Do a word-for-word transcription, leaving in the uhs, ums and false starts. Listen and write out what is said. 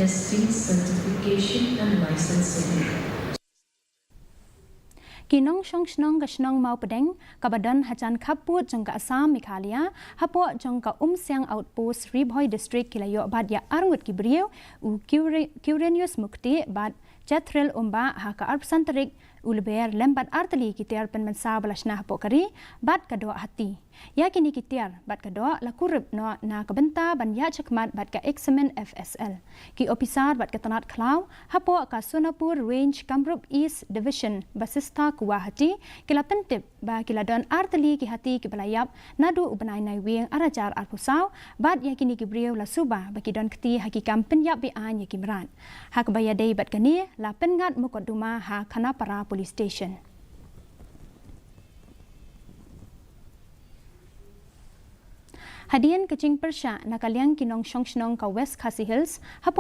Testing, certification and licensing. Ki nongshong shnong ka shnong Mawpdeng, kaba don hajan khappud jong ka Assam Meghalaya, hapoh jong ka Umsiang Outpost Ri Bhoi District ki la ïoh bat ïa arngut ki briew, u Kiure-, Kiurenius Mukti bad Jethril Umbah ha ka arphew san tarik u Lber lem bad artylli ki tiar pynmynsaw ba la shna hapoh ka ri, bad ka doh hati. Ïa kine ki tiar bad ka doh la kurup noh na ka bynta ban ïaid shakhmat bad ka eksamin F S L. Ki ophisar bad ka tnat khlaw hapoh ka Sonapur Range Kamrup East Division Basista Guwahati ki la pyntip ba ki la don artylli ki hati kiba la ïap naduh u bnai Naiwieng arhajar arphew saw, bad ïa kine ki briew la suba ba ki don kti ha ki kam pynïap beaiñ ïa ki mrad. Ha kaba ïadei bad kane la pynngat mukotduma ha Khanapara Police Station. Hadien ka jingpyrshah na ka liang ki nongshong shnong ka West Khasi Hills, hapoh